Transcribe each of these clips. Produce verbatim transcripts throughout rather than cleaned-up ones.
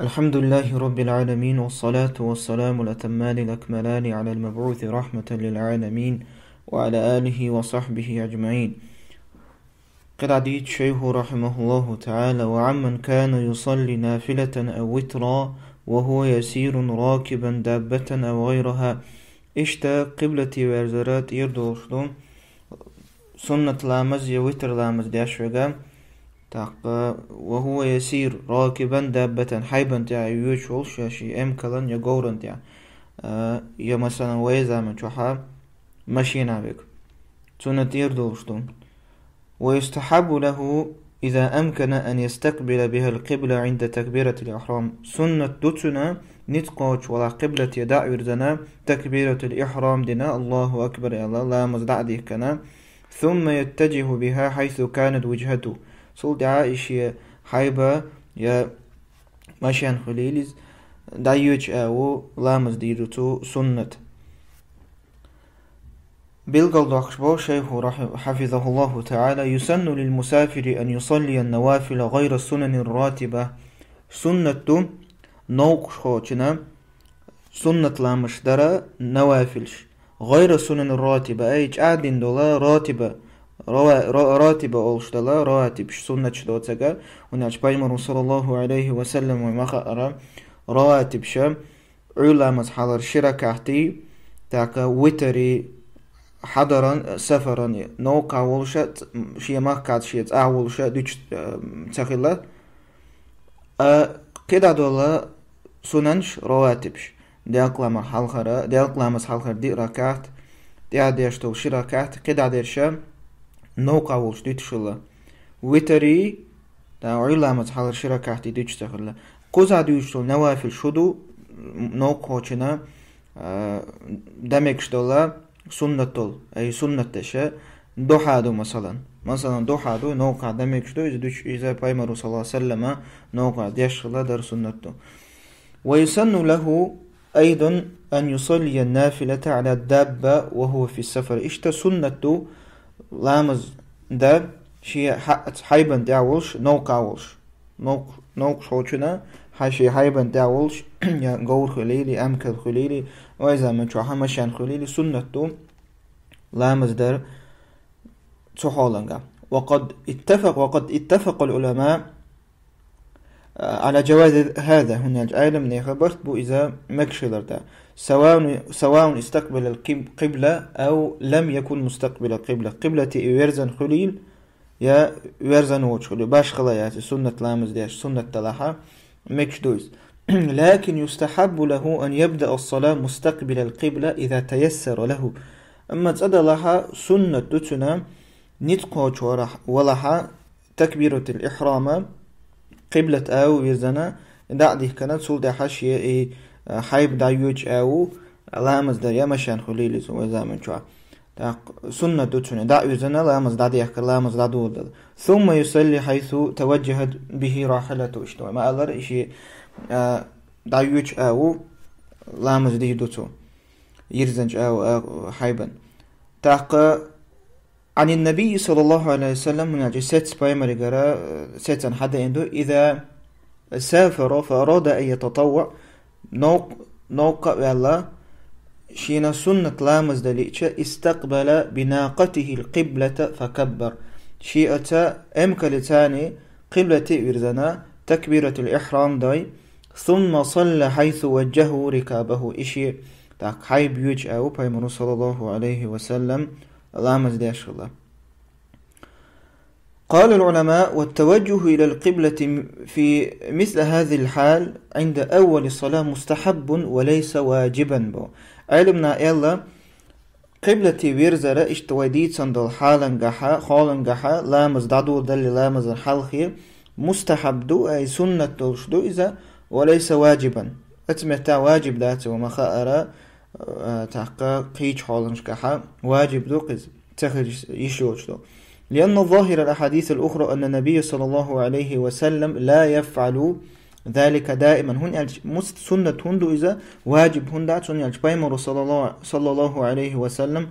الحمد لله رب العالمين، والصلاة والسلام الأتمان الأكملان على المبعوث رحمة للعالمين، وعلى آله وصحبه أجمعين. قرأت شيخ رحمه الله تعالى: وعمن كان يصلي نافلة أو وترا وهو يسير راكبا دابة أو غيرها. Иштта къиблате верзара тӀера долуш ду суннат ламаз я витр ламаз деш верг. ТӀаккха: وهو يسير راكبا دابة, хьайбан тӀехь йоьдуш волуш, я шен эмкалан, я говран тӀехь, а, я, масалан, вай заман чохь машина верг. Цунна тӀера долуш ду. ويستحب له إذا أمكن أن يستقبل بها القبلة عند تكبيرة الإحرام. Суннат ду цунна, ницкъ кхочуш валахь, къиблате дӀа а вирзина, такбиратул ихьрам дина, Аллаху акбар аьлла, ламаз дӀа а дихкина, ثم يتجه بها حيث كانت وجهته. Цул тӀаьхьа и шен хьайба я машен хуьлийла иза, дӀайоьдуш а ву, ламаз дийр ду цо суннат. Билгалдоккхуш бо шайху, рахи-, хьафизахуллаху таӀала: يسن للمسافر أن يصلي النوافل غير السنن الراتبة. Суннат ду новкъахочунна суннат ламазаш дара, навафилаш. غير السنن الراتبة, ай, чӀагӀдина дола ратиба, рава-, ра-, ратиба олуш дола, раватибаш, суннаташ доцург, хӀунда аьлча Пайхамара, саллаллаху Ӏалайхи ва саллам, вай ма хаъара, раватибаша, Ӏуьйра ламаз хьалхара ши ракаӀатий, тӀаккха витарий, хьадаран, сафаран, новкъахь волуша, шен махкахь шен цӀахь волуша дуьтуш, э, ца хилла. А кхидӀа дола сунанаш, раватибаш, делкъа ламаз хьалхара, делкъа ламаз хьалхара диъ ракаӀат, тӀаьхьа деш долу ши ракаӀат, кхидӀа дерша новкъахь волуш дуьтуш хилла. Витарий, тӀаккха Ӏуьйра ламаз хьалхара ши ракаӀатий дуьтуш ца хилла. Кхузахь дуьйцуш долу навафил шу ду, новкъахочунна, а, дан мегаш дола суннат долу, ай, суннат дерш, духьа ду, масалан. Масалан, духьа ду, новкъахь дан мегаш ду, иза дуьтуш, иза Пайхамара, саллаллаху Ӏалайхи ва саллама, новкъахь деш хилла, дара суннат ду. ويسن له أيضا أن يصلي النافلة على الدابة وهو في السفر. Иштта суннат ду ламаз дан шен хьа-, хьайбан тӀехь волуш, новкъахь волуш. Новкъ-, новкъахочунна, хьа-, шен хьайбан тӀехь волуш, я говр хуьлийла, эмкал хуьлийла, вай заман чохь машен хуьлийла, суннат ду ламаз дар цу хьоланга. وقد اتفق، وقد اتفق العلماء على جواز هذا, хӀунда аьлча Ӏеламнехан барт бу иза мегаш хилар тӀе. سواء، سواء استقبل القبلة أو لم يكن مستقبل القبلة. Къиблате и верзан хуьлийла, я верзан воцуш хуьлийла, башхала яц и суннат ламаз деш, суннат далахьа, мегаш ду иза. لكن يستحب له أن يبدأ الصلاة مستقبل القبلة إذا تيسر له. Амма цӀа далахьа суннат ду цунна, ницкъ кхочуш валахь-, валахьа, такбиратул ихьрама, къиблат а ву вирзина, дӀа а дихкина, цул тӀаьхьа шен и, а, хьайба дӀайоьдуш а ву, ламаз дар я машен хуьлийла иза вай заман чохь. ТӀаккха суннат ду цунна, дӀа а вирзина, ламаз дӀадехкар, ламаз дӀадоладала. ثم يصلي حيث توجهت به راحلته, иштта вай ма-аллара, и шен, а, дӀайоьдуш а ву, ламаз дийр ду цо, йирзинчу а ву, а, хьайбан. ТӀаккха عن النبي صلى الله عليه وسلم, хӀунда аьлча сецца Пайхамарегара, э, сецна хьадеана ду: إذا سافر فأراد أن يتطوع, новкъ-, новкъа а ваьлла, шена суннат ламаз дан лиъча, استقبل بناقته القبلة فكبر. Шен оцу эмкалица къиблате а вирзина, такбиратул ихьрам дой, ثم صلى حيث وجهه ركابه. И шен, тӀаккха хьайба йоьдуш а ву Пайхамара, саллаллаху Ӏалайхи ва саллам, ламаз деш хилла. قال العلماء: والتوجه إلى القبلة في مثل هذه الحال عند أول الصلاة مستحب وليس واجبا, бо. Ӏеламнаха аьлла, къиблате вирзара иштта вай дийцина долу хьалангахьа, хьолангахьа, ламаз дӀадоладале, ламазан хьалхе, мустахьаб ду, ай, суннат долуш ду иза, وليس واجبا. Оцу меттехь ваджиб дац, ма хаара, а, тӀаккха кхечу хьоланашкахьа ваджиб ду кхуза, ца хила йиш йоцуш ду. لأن ظاهر الأحاديث الأخرى أن النبي صلى الله عليه وسلم لا يفعل ذلك دائما. ХӀунда аьлча мус-, суннат хӀунда ду иза, ваджиб хӀунда дац, хӀунда аьлча Пайхамара, саллаллаху, саллаллаху Ӏалайхи ва саллам,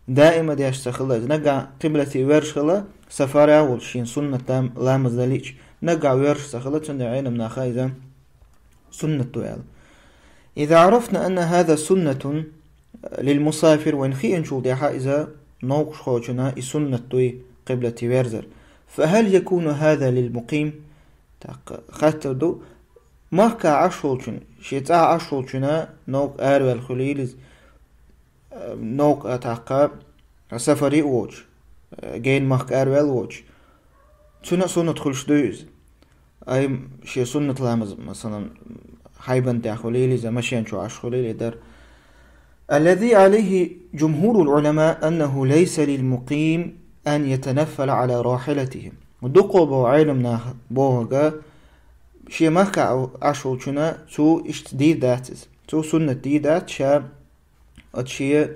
даима деш ца хилла иза. Нагахь къиблате воьрзуш хилла, сафара а волуш, шен суннат лам-, ламаз дан лиъча, нагахь воьрзуш ца хилла, цундела Ӏеламнаха иза Суннат ду аьлла. إذا عرفنا أن هذا سنة للمسافر, вайна хиъначул тӀехьа иза новкъостахочунна и суннат дуй къиблате верзар. فهل يكون هذا للمقيم؟ ТӀаккха хаттар ду, махкахь Ӏаш волчун, шен цӀахь Ӏаш волчунна новкъа араваьлла хуьлийла иза, новкъа тӀаккха сафаре а воцуш, гена махка араваьлла воцуш, цунна а суннат хуьлуш дуй иза. Ай, шен суннат ламаз, масалан, хьайбан тӀехь хуьлийла иза, машен чу Ӏаш хуьлийла и дар. الذي عليه جمهور العلماء أنه ليس للمقيم أن يتنفل على راحلته. Дукхо боху Ӏеламнаха бохург, шен махкахь Ӏаш волчунна цо иштта дийр дац иза. Цо суннат дийр дац, ша оцу шен,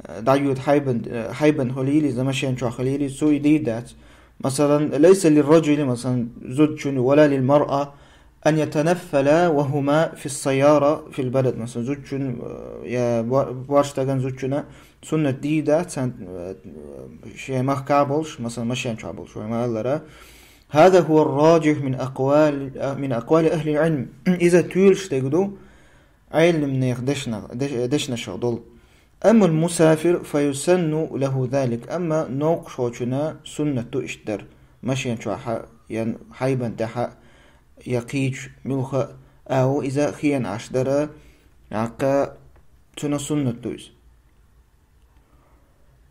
э, дӀайоьду хьайбан, э, хьайбан хуьлийла иза, машен чохь хуьлийла иза, цо и дийр дац. Масалан, ليس للرجل, масалан, зудчун, ولا للمرأة أن يتنفلا وهما في السيارة في البلد. Масалан, зудчун, э, я бо-, боьрша стагана, зудчунна суннат дийр дац, царна, э, шен махкахь болуш, масалан, машен чохь болуш, вай ма-аллара. هذا هو الراجح من أقوال، من أقوال أهل العلم. Иза тоьлуш дерг ду Ӏеламнехан дешнах-, деш-, дешнашах долу. أما المسافر فيسن له ذلك. Амма новкъостахочунна суннат ду иштта дар. Машен чохь а, я хьайбан тӀехь а, я кхечу муьлхха а агӀо иза хена Ӏаш дар, тӀаккха цунна суннат ду иза.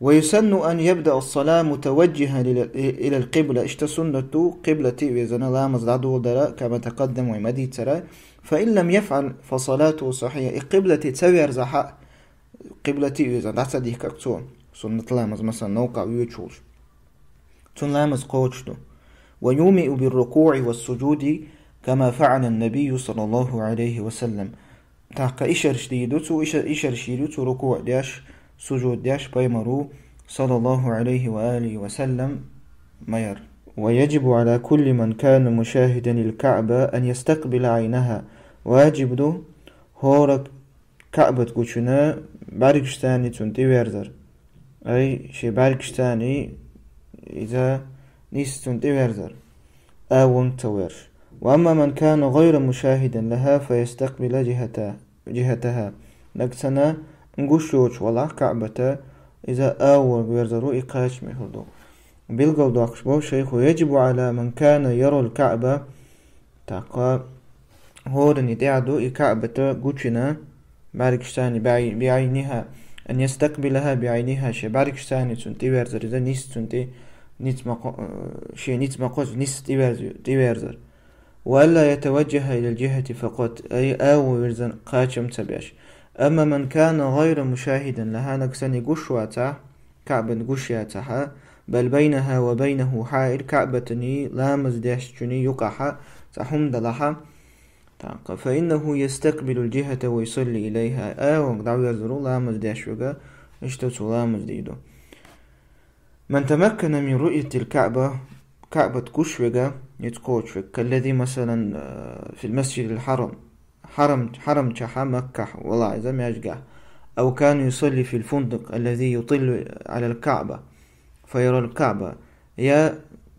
ويسن أن يبدأ الصلاة متوجها إلى، إلى القبلة. Иштта суннат ду къиблате а вирзина ламаз дӀадоладар, كما تقدم, вай ма-дийццара. فإن لم يفعل فصلاته صحيحة. И къиблате ца верзахь а, къиблате а вирзина дӀа ца дихкарг цо, суннат ламаз, масалан, новкъахь воьдуш волуш, цуьнан ламаз кхочуш ду. ويومئ بالركوع والسجود كما فعل النبي صلى الله عليه وسلم. ТӀаккха ишарш дийр ду цо, иша-, ишарш йийр ю цо рукуӀ деш, сужуд деш, пайхамаро, صلى الله عليه وآله وسلم, ма яра. ويجب على كل من كان مشاهدا للكعبة أن يستقبل عينها. Важиб ду хӀора КаӀбат гучунна бӀаьргашцаний цунна тӀеверзар. Ай, шен бӀаьргашцаний иза нийсса цунна тӀеверзар, агӀонга ца верзаш. وأما من كان غير مشاهد لها فيستقبل جهتها، جهتها. Нагахь санна гуш йоцуш валахь КаӀбата, иза агӀорга верзар ву, и кхачаме хир ду. Билгалдоккхуш бо шайхо: يجب على من كان يرى الكعبة. ТӀаккха хӀоранна тӀехь ду и КаӀбата гучунна бӀаьргашцаний, بعي-، بعينها، أن يستقبلها بعينها, шен бӀаьргашцаний цунна тӀеверзар, иза нийсса цунна тӀе, низ ма кхо-, э, шен низ ма кхоччу, нийсса тӀеверз-, тӀеверзар. وألا يتوجه إلى الجهة فقط, ай, агӀо вирзина кхачам ца беш. أما من كان غير مشاهد لها, нагахь санна гуш вацахь, КаӀбат гуш яцахь, بل بينها وبينه حائل, КаӀбатаний ламаз дешначуьнний юкъахь цхьа хӀума далахь, тӀаккха, فإنه يستقبل الجهة ويصلي إليها, агӀонга дӀаверзар ву ламаз деш верг, иштта цо ламаз дийр ду. من تمكن من رؤية الكعبة, КаӀбат гуш верг, низ кхочуш верг, كالذي مثلا، آه، في المسجد الحرام, хьарам-, хьарамчохь, Маккахь валахь иза маьждигехь. أو كان يصلي في الفندق الذي يطل على الكعبة فيرى الكعبة. Я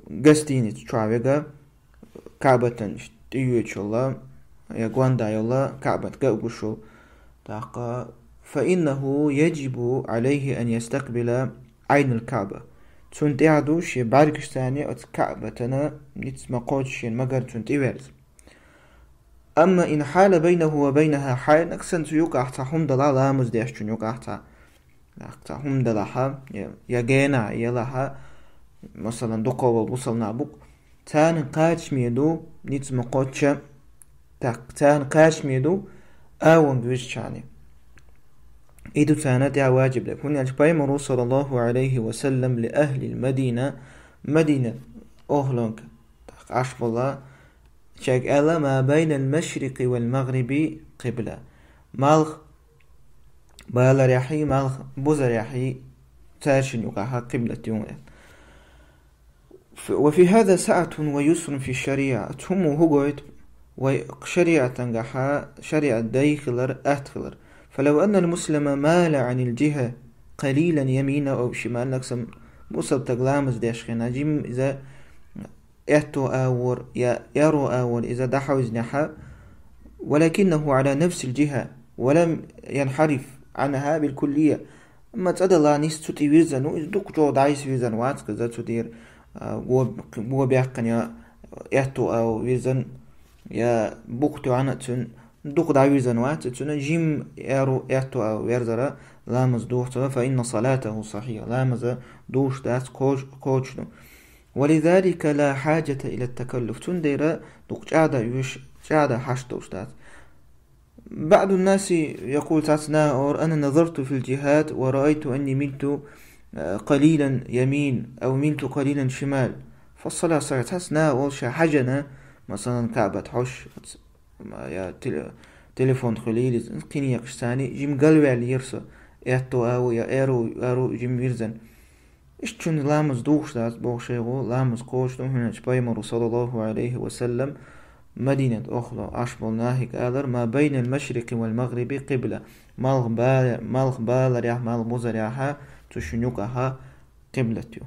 гостиница чохь верг, КаӀбатана тӀеоьцуш йолу, я гонда йолу, КаӀбат ган а гуш йолу. ТӀаккха, فإنه يجب عليه أن يستقبل عين الكعبة. Цунна тӀехь ду шен бӀаьргашцаний оцу КаӀбатана, низ ма кхоччу шен магар цунна тӀеверза. أما إن حال بينه وبينها حائل, нагахь санна цу юкъахь цхьа хӀума далахь, ламаз дешначун юкъахь цхьа, цхьа хӀума далахь, я, я гена елахь, масалан, дукха волу бусалба нах бу-кх, царна кхачаме ду, низ ма кхоччу, тӀаккха царна кхачаме ду, агӀонга вижначарна. И ду царна тӀехь важиб дерг. ХӀунда аьлча пайхамаро, صلى الله عليه وسلم، لأهل المدينة, Мадинат охӀланга, тӀаккха Ӏаш болу, шайга аьлла: ما بين المشرق والمغرب قبلة. Малх баларехьий, малх бузарехьий цаьршинна юкъахь къиблат ю аьлла. وفي هذا سعة ويسر في الشريعة. Цу хӀумано хӀу гойту, вай шариӀатангахь, шариӀат дай хилар, атта хилар. فلو أن المسلم مال عن الجهة قليلا يمينا أو شمالا, нагахь санна бусалба стаг ламаз деш хенахь, жимма иза аьтто агӀор я аьрро агӀор иза дӀахьовзинехь, ولكنه على نفس الجهة ولم ينحرف عنها بالكلية. Амма цӀадала нийсса цу тӀе вирзина ву, из дукха чӀоагӀа дӀайиса вирзина вац, хӀанз цу тӀера, а, го, го баьккхина я аьтту ава вирзина, я букъ тоьхна цун дукха дӀавирзина вац, цунна жимма аьрру аьтту ава верзара ламаз дохац, فإن صلاته صحيحة, ламаз дохаш дац, кхоч-, кхочуш ду. ولذلك لا حاجة إلى التكلف. Цундела дукха чӀоагӀа веш-, чӀоагӀа хьашт долаш дац. بعض الناس يقول, цхьацца наха олар: أنا نظرت في الجهات ورأيت أني ملت, э, قليلا يمين أو ملت قليلا شمال فالصلاة صحيحة. Цхьацца наха олар, ша хьежна, масала, КаӀбат хьош, ма, я теле-, телефон хуьлийла, кхин екъаш царна, жимма галваьллера со, аьтту ава я аьрру, аьрру жимма вирзина. Иштта цун ламаз дохаш дац, боху шайхо, ламаз кхочуш ду, хӀунда аьлча Пайхамара, صلى الله عليه وسلم, Мадинат охло Ӏаш болу нахе алар: ما بين المشرق والمغرب قبلة. Малхбале-, малхбаларехь, малхбузарехь цу шун юкъахь къиблат ю.